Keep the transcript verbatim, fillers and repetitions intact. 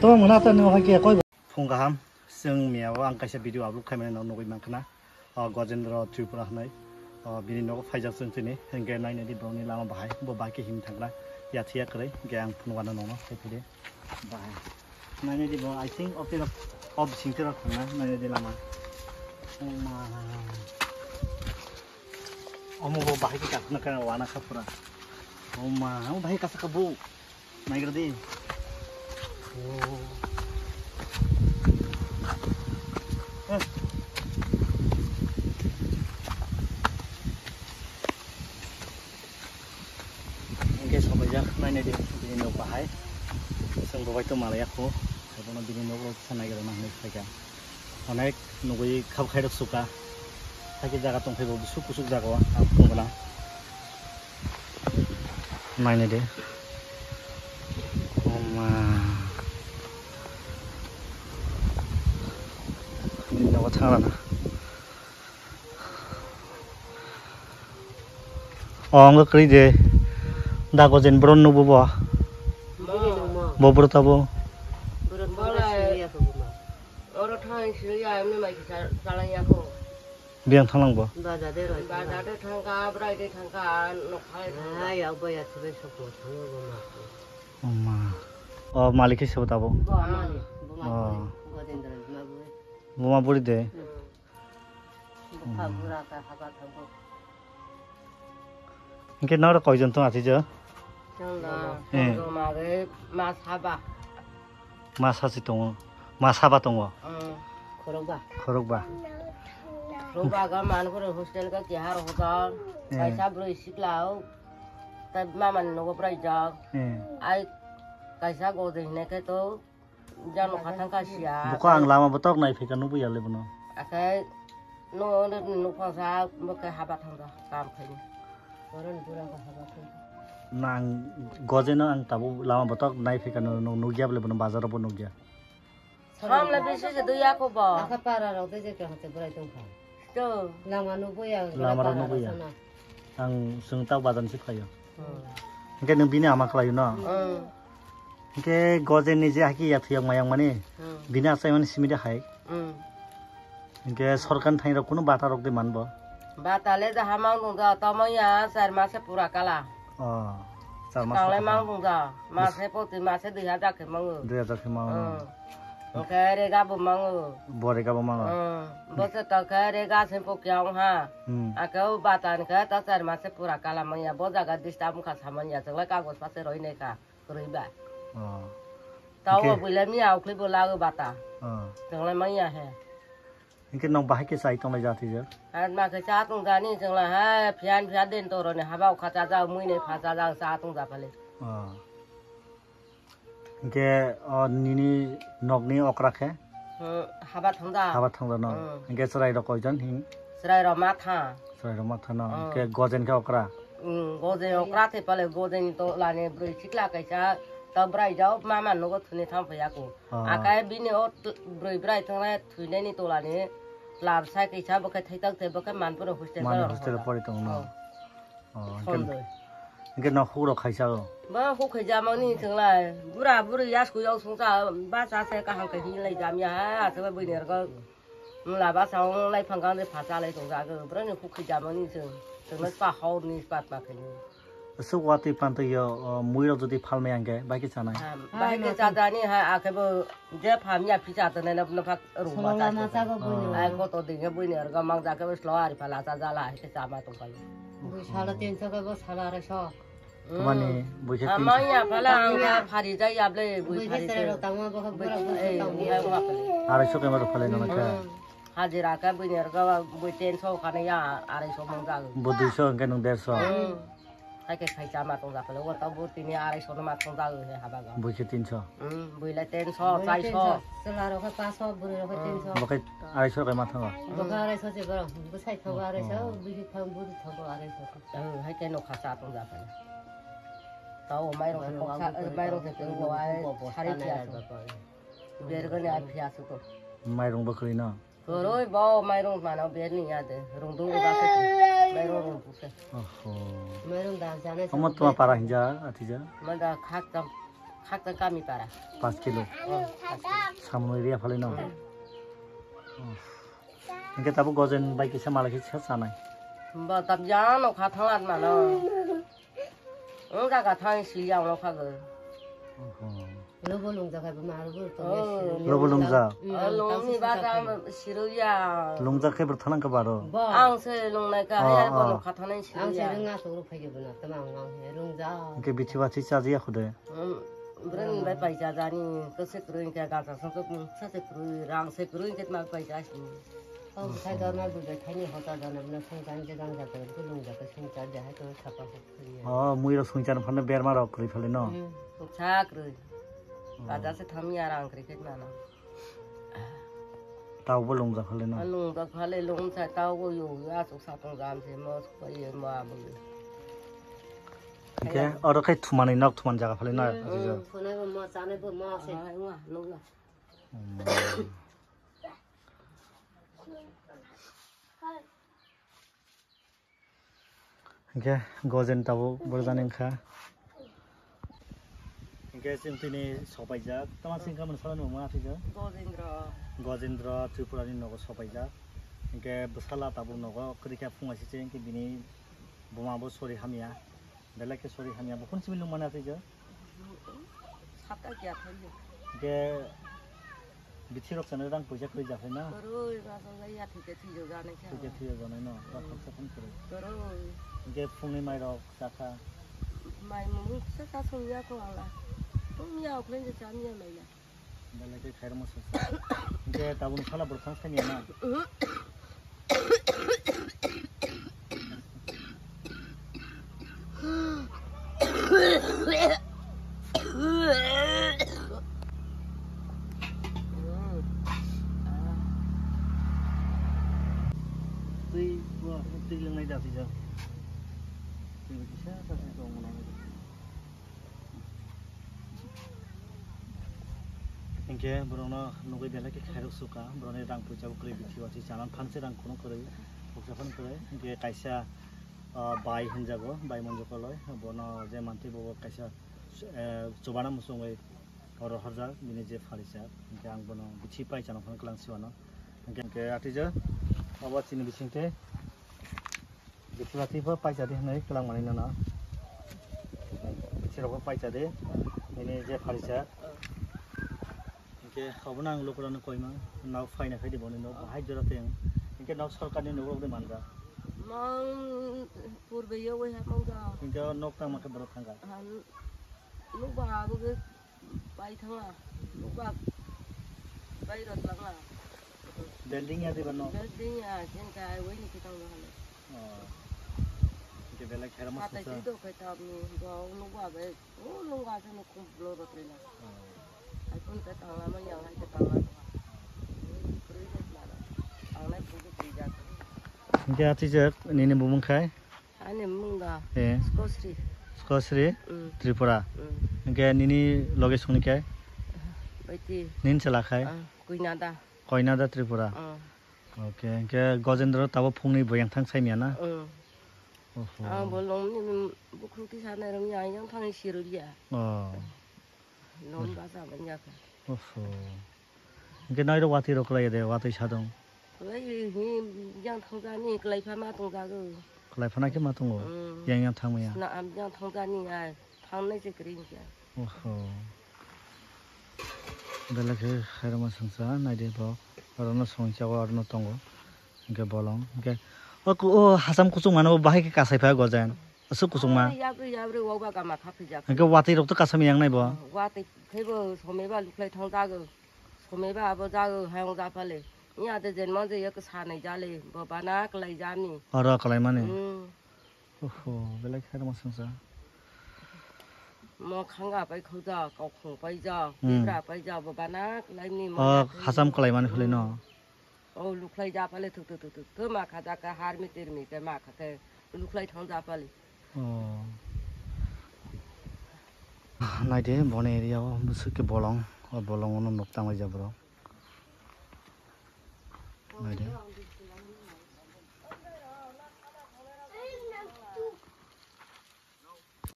Omo na ta no hai ke koi. Phung kaham, chwng miyao ang kaisa video upload khaimani no nugui mankha na. O Gojendra Tripura hwnwi. O bini nogo phaijak chwng chini, hwnkhe nainai di borokni lama bahai, bo bahai khe him thangna. Yathiya kwrwi, hwnkhe ang phunukgano nono, hai phai di. Bahai. Nainai di bo, I think, o tei rok, o bising tei rok thangna, nainai di lama. O ma. Omo bo bahai khe kasna khe wana kha pura. O ma, o bahai kasa kha bo. Naigra di. Oh. Eh. Hwnkhe sobaijak nainai di bini nok bahai. Chwng bo bai tong malai ya kho. Abono bini nok rok kisa naigra na hinwi phaikha. Onek nugui khab khairok suka. Hakhe jaga tongphai bo busuk busuk jaga o ang phunukgwna. Nainai di. Oma. Bini nogo thang rana. O wngkha kwrwi de. Da Gojen bro nukbo bo. Bo bro tabo. Oro thang sini ya, emni mai kisa chalai ya ko. Biyang thanglang bo. Baja de roi. Baja de thangka, brai de thangka, nok hai thangka. Ai, ya, boya thibai sok mo thang bo ma. Oma. O malik khe sebo tabo. Bo malik, bo ma. Oh. Bo den dra ma bo. Bo ma buri de. Hmm. Bupha bura ka haba thango. Hingke noro koijon tong achijo? Chwng da, eh, chwng da mare ma saba. Ma sasi tongo, ma saba tongo. Hmm. Khorokba. Khorokba. Khorokba ga man kore hostel ga kihar hoda. Eh. Kaisa bwrwi sikla o. Tai mama ni nogo bwrwi jak. Eh. Ai kaisa gode hine khe to. Jano khathang ka siya. Buko ang lama botok nai phika nubui ya le bono. Akai no, no, no, no, phasa, bo khe haba thangka, kam khaini. Boron bura ko haba thangka. Nang gojeno ang tabu lama botok nai phika no, no, nugya le bono bazar bo nugya. Ham le bisi se duya ko bo. Aka para rok de je khe hate bwrai tong kha. To. Lama nugui ya. Lama rok nugui ya. Sana. Ang chwng tak bazar ni se phaio. Hmm. Hingke nwng bini ama khlaio no? Hmm. Hingke gojen ni je haki ya thuyang mayang mani. Hmm. Bini asai mani simi de hai. Hmm. Hingke sorkar ni thani rok kunu bata rok de man bo. Bata le jaha mang nung ja, tamo ya char mase pura kala. Oh. Char mase pura kala. Tang le mang nung ja, mase poti mase dui hajar khe mango. Dui hajar khe mango. Hmm. Hingke rega bo mango. Bo rega bo mango. Hmm. Bo se ka khe rega se po kyang ha. Hmm. Ake o batan khe ta char mase pura kala manya. Bo jaga disturb wngkha samanya. Chwng lai kagoj pase roi nai kha. Kwrwi ba. Oh. Ta o hingke buile miya ukhli bo lago bata. Oh. Chwng lai manya he. Hingke nong bahai khe chai tong lai jati je? Ar ma khe cha tong jani chwng lai ha phiyan phiyan den to roni haba ukha cha ja mui ne pha cha ja cha tong ja phale. Oh. Hingke, o, nini nokni okra khe? Hmm, haba thangda. Haba thangda no? Hmm. Hingke chwrai rok koijon hing? Chwrai rok matha. Chwrai rok matha no? Hmm. Hingke gojen khe okra? Hmm, gojen okra thai pale gojen to lani bwrwi sikla kaisa to bwrai jao mama nogo thuni thang phai ako. Ah. Akai bini o tw-, bwrwi bwrai thangnai thwinani tolani tlabsa kaisa bo khe thaitok thai bo khe manpuro hostel. Mani hostel pori tongo no? Oh. Oh, hingke, Sondoi. Hingke no huk rok khaisa o. Ba huk khaijamani chwng lai. Bura buri yasku yau sungsa ba cha se kaham khe hin lai jamya ha, aswk bai buini rwgo. Mula ba sa ong lai phang gang de pha cha lai tong jago. Bura ni huk khaijamani chwng. Chwng lai pa hor ni pat pa khe ni. Aswk watwi pantwi yo, o, mui rok jodi phalmai ang khe, bai khe chanai. Ha, bai khe chajani ha, akhe bo je phamya phi cha tongnai no, no phak rung ma cha tongnai. Ai koto ding khe buini rwgo mang ja khe bo slow ari phala cha jala hai khe chama tong kha. Bui salo tinso khe bo salo aroiso. Tamani bui khe tinso. Amang ya phala ang ya phari jai yable bui phari se. Aroiso khe ma rok phalai no khe. Hajira khe buini rwgo bui tinso khana ya aroiso mang ja. Bo duiso hwnkhe nwng derso. Hai khe khaisa ma tong ja phale, o tabuk tini arai sona ma tong ja he haba ga. Bui khe tinso. Hmm, bui le tinso, chaiso. Chwla rok khe paso, bwrwi rok khe tinso. Bo khe arai so khe ma thango. Bo khe arai so se borok, bo sai thango arai so, bui khe thang, buri thango arai so. Hmm, hai khe no khasa tong ja phale. Tao mairong khe koksa, mairong khe tong bo ai sari phiya so. Bergani ai phiya so to. Mairong bo kwrwi no. Kwrwi bo mairung mano berni ya de. Rungdung rwga khe mairung rungbu khe. Oho. Mairung da jana. Omo tuma para hinja atija. Manda khak tam. Hakta kami para. Paanch kilo. Oh, paanch kilo. Samung area phale no. Hmm. Oh. Hingke tabuk Gojen bai kisa malai kisa chanai. Bo tab jano kha thang at mano. Wng jaga thang si ya wng kha go. Oho. Lobo lungja kha bo ma lobo to. Oh. Lobo lungja. Oh, lungni ba jam siru ya. Lungja khe bwrthanang khe baro. Ang se lungnai ka, oh, ya bo, oh, kha thanai siru ya. Ang se rwnga so phai bo na tama ang ang he lungja. Hingke bithi bathi chajiya khude. Bwrwini bai paisa jani, kwswk kwrwi hwnkhe gajak songkhe bwsa se kwrwi, rang se kwrwi hwnkhe ma paisa sini. Tamo khai dorma bwbai thaini hocha jana bwna songchani je gangsa kwrwi khe lungjakhe songchar jahai tongwi sapa hok khwrwi. Oh, muirok songchar phano berma rok kwrwi phale no? Hmm, sa kwrwi. Oh. Bajar se thangya rang kwrwi khe mano. Taubo lungjak phale no? Lungjak phale lungsa taubo yo, yo asuk satung jam se mo sukai ye mo abo yo. Hingke oro khai thumani nok thuman jaga phale no? Hmm, ajijo. Hmm, phunai bo mo, chanai bo mo se. Ah, wah, nungla. Hmm. Hingke Gojen tabuk borjani wngkha. Hingke chwng tini sopaijak. Tama singkha mani salani mungma athikha? Gojendra. Gojendra Tripurani nogo sopaijak. Hingke bwsala tabuk nogo kwrwikha phung aisise hingke bini buma bo sori hamya. Belai khe sori hamya. Bo khun simi lungmani athikha? Sata kya thaiyo. Hingke bithi rok chana rang puisa kwrwi jakhai na? Kwrwi, ba so ya thike thiyo jane kha. Thike thiyo jane no. Ba khaksa phun kwrwi. Kwrwi. Hingke phungni mai rok chakha? Mai mung se ta sung ya ko ala. Phung ya okle je cham ya mai ya. Belai khe khairokma suksa. Hingke tabuk sala bwrwi thang sani ya na? Twi, twi lwngnai da twi ja. Twi kisa sa se tong mano. Hingke borokno nugui belai khe khairok suka, borokni rang puisa bo kwrwi bithi wathi chana phansi rang khunu kwrwi, khuksa phano kwrwi. Hingke kaisa, ah, bai hinjago, bai monjoko loi, bono je mantwi bo kaisa, eh, chubana muchungwi oro horjak, bini je pharijak, hingke ang bono bithi pai chana phano kwlang siwano. Hingke, hingke atija, obo chini bisingtwi. Bithi bathi pho paisa di hinwi kwlang mani nono. Bithi rok pho paisa di. Nini je pharisa. Hingke obono ang lukurokno koima. Nao phaina khai di boni nok bahai jora teng. Hingke nok sorkarni nok rok de manja. Mang purbe yo wai ha manja. Hingke o nok tangma khe borok thangkha. Han nuk ba abo ke Pai thangla, nukba bai rot langla. Building ya diba no? Building ya, ken ka ai wai ni kitang lo hale. Oh. Ke belai khairokma suksa. Hatai twi do kai tab ni, bo nukba bai, o nukba sa nuk kum blo rot rila. Oh. Ai kun ka tangla ma yang hai ka tangla. Ang nai pun ke pun ja. Hingke atijak nini bumung khai? Ani mung da. Eh. Skosri. Skosri? Mm. Tripura. Mm. Hingke nini loge songni khe? Baiti. Nin chela khai? Ah, Kuinada. Koinada Tripura. Ah. Okay, hingke Gojendra tabo phungni boyang thang saimya na? Mm. Oho. Ang bolong ni bukhuk ti sana rang yang yang thang sirulia. Oh. Lom basa banya kha. Oho. Hingke noiro watwi rok kwlai de, watwi sadong. Kwlai hi yang thangja ni kwlai pha ma tongjago. Kwlai phana khe ma tongo. Mm. Yang yang thangmaya. Na am yang thangja ni ai thangnai se kwrwi hingke. Oho. Belai khe khairokma songsa naidi bo. Orono songwi chago orono tongo. Hingke bolong. Hingke o ku-, o hasam kuchuk mano bahai khe kasai pha Gojen. Aswk kuchukma. Ah, yabri, yabri, wauba gama kha phijak. Hingke watwi rok to kasam yang nai bo. Ah, watwi khaibo someba luklai thang jago. Someba abo jago hayong japale. Iya de jen mon je yok sanai jale. Bo bana klai jani. Oro klai mani. Hmm. Oho, belai khe ma sungsa. Mo khanga pai khauja, kau khong pai ja, hmm, bibra pai ja, bo bana klai ni mo. Oh, hasam klai mani phulai no. Hmm. Oh, luklai japale thuk thuk thuk thuk. Ke ma kha ja ka har mi tir mi ke ma kha ke luklai thang japale. Oh. Naidi boni area o bwswk khe bolong, o bolong ono nuk tanglaijak borok.